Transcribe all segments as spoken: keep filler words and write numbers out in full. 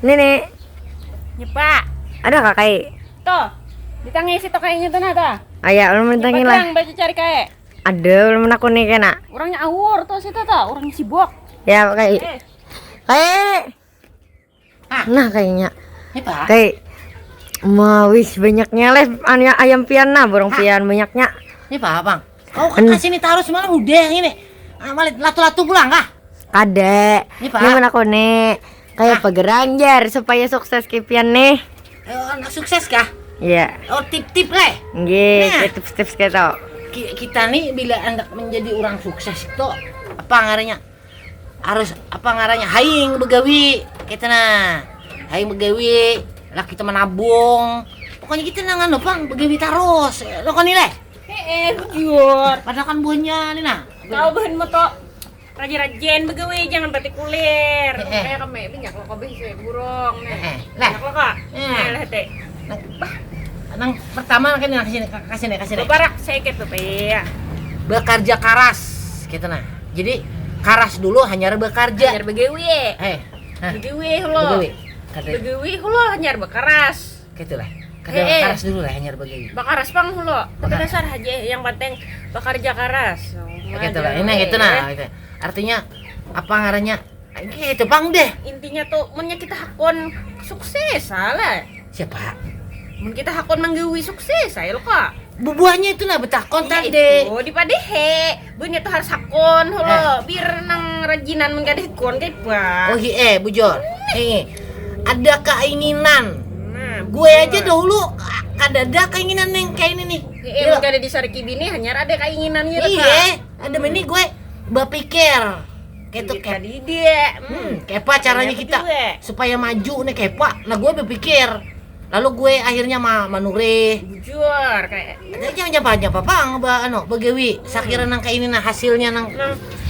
Ini nih. Nyepa. Ada kak kai? Tuh. Ditangis itu kayaknya tuh nah tuh. Ayah, ulun mentangin lah. Pedang baca cari kai. Ada, ulun menakuni kena. Orangnya awur tuh situ tuh, orangnya sibuk. Ya, kai. Eh. Kai. Ah. Nah, kayaknya. Apa? Kai. Mawis banyaknya leh ayam pian nah, burung pian banyaknya. Ini apa, Bang? Kau kan sini tarus malam udah ini. Ah, malah latu-latu pulang kah? Kada. Ini mana kone? Kayak pegerang jar supaya sukses kipian nih. Eh, anak sukses kah? Iya. Yeah. Oh, tip-tip leh. Nggih, nah, tips-tips gitu. Ki- kita nih bila hendak menjadi orang sukses itu apa ngaranya? Harus apa ngaranya? Haying begawi. Kita nah. Haying begawi, lah kita menabung. Pokoknya kita nang anu pang begawi terus. Lo koni leh. Heeh, bujur. Padahal kan buahnya ni nah. Kau bahan moto rajin-rajin begawi jangan batik kulir. Heeh. Kayak kami banyak lo kau bisi burung nih. Heeh. Lah. Banyak lo kak. Heeh. Nah, lah teh. Nang, nang pertama kan nang kasih kasih nih kasih nih. Barak sedikit tuh teh. Bekerja keras gitu nah. Jadi keras dulu hanyar bekerja. Hanyar begawi. Eh. Hah. Begawi lo. Begawi. Begawi lo hanyar bekeras. Gitu lah. Kada eh, eh. Karas dulu lah hanyar bagawi. Bakaras pang dulu. Tapi dasar aja yang penting bekerja keras. Gitu lah. Ini gitu nah. Gitu. Artinya apa ngarannya? Gitu pang deh. Intinya tuh munnya kita hakon sukses salah. Siapa? Mun kita hakon manggawi sukses saya lo kak. Bubuhannya itu nah betakon ya, tadi. Itu di padehe. Bunya tuh harus hakon halo eh. Biar nang rajinan menggadih kon kayak bah. Oh hi eh bujur. Nih. Ada keinginan. Nah, gue aja dahulu kada ada keinginan neng kayak ini nih. Eh, kada disariki bini hanya ada keinginan gitu. Iya, ada meni gue berpikir gitu kayak dia. Hmm, kayak apa caranya kita supaya maju nih kayak apa? Nah, gue berpikir lalu gue akhirnya ma manurih bujur kayak ada aja nyapa nyapa pang ba ano begewi sakira nang kayak ini nah hasilnya nang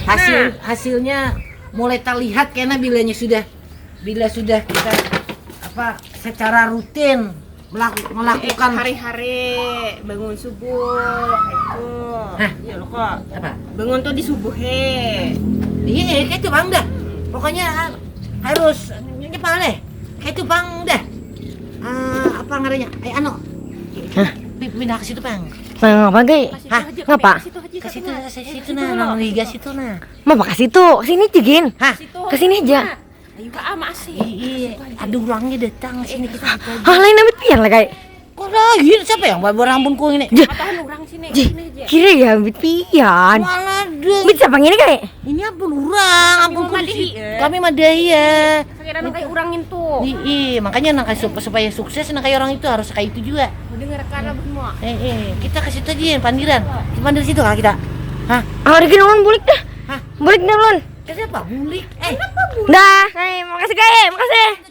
hasil nah. Hasilnya mulai terlihat karena bilanya sudah bila sudah kita apa secara rutin melaku, melakukan hari-hari bangun subuh itu Hah? Ya lo kok apa bangun tuh di subuh he iya itu bang dah pokoknya harus nyapa leh itu bang dah uh, apa ngaranya eh ano Hah? Pindah ke situ pang. Nah, apa gay? Hah? Ngapa? Ke situ, ke situ nah, nang liga situ nah. Mau ke situ? Ke sini aja gin. Hah? Ke sini aja. Ayo ah masih. Iya, ada orangnya datang sini kita. Hah, lain amit pian lah kai. Kok lain siapa yang bawa rambun kau ini? Matahan orang sini. Kira ya amit pian. Malah deh. Mit siapa ini kai? Ini ampun orang, ampun kau di sini. Kami mah dia ya. Kira nang kayak orang itu. Iya, makanya nang kayak supaya sukses nang kayak orang itu harus kayak itu juga. Dengar karena semua. Eh, eh, kita ke situ aja yang pandiran. Kita pandir situ lah kita. Hah? Ah, ada gini orang bulik dah. Hah? Bulik dah, Lon. Ke siapa? Bulik. Eh. Dah, hai, makasih, Kak. Makasih.